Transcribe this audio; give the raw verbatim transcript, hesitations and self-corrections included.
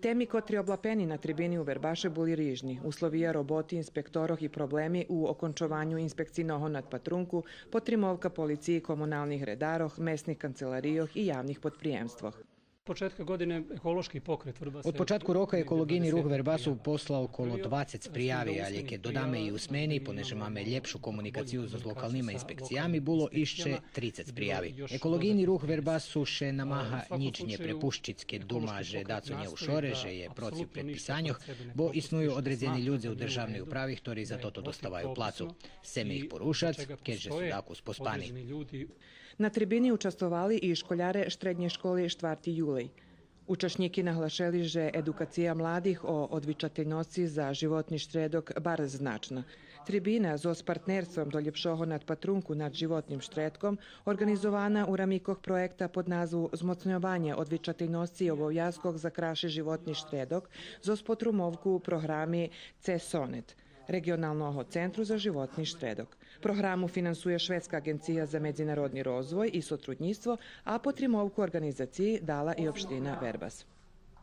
Теми котри облапени на трибини у Вербаше були рижни: условия роботи инспекторох и проблеми у окончованю инспекцийного надпатрунку, потримовка полициї, комуналних редарох, месних канцеларийох и явних подприємствох. Од початку рока еколоґийни рух Вербасу послал коло двацец прияви, алє кед додаме и усмени, понеже маме лєпшу комуникацию зоз локалнима инспекциями, було ище трицец прияви. Еколоґийни рух Вербасу ше намага нїч нє препущиц кед дума же дацо нє у шоре, же є процив предписаньох, бо исную одредзени людзе у державней управи хтори за тото доставаю плацу. Сцеме их порушац кед же су дакус поспани. На трибини участвовали и школяре штреднєй школи „Штварти юлей“. Учашнїки наглашели же едукация младих о одвичательносци за животни штредок барз значна. Трибина зоз партнерством до лєпшого надпатрунку над животним штредком, орґанизована у рамикох проєкта под назву „Змоцньованє одвичательносци и обовязкох за красши животни штредок“, зоз потримовку програми „Це сонет“ Реґионалного центру за животни штредок. Програму финансує Шведска аґенция за медзинародни розвой и сотруднїцтво, а потримовку орґанизациї дала и општина Вербас.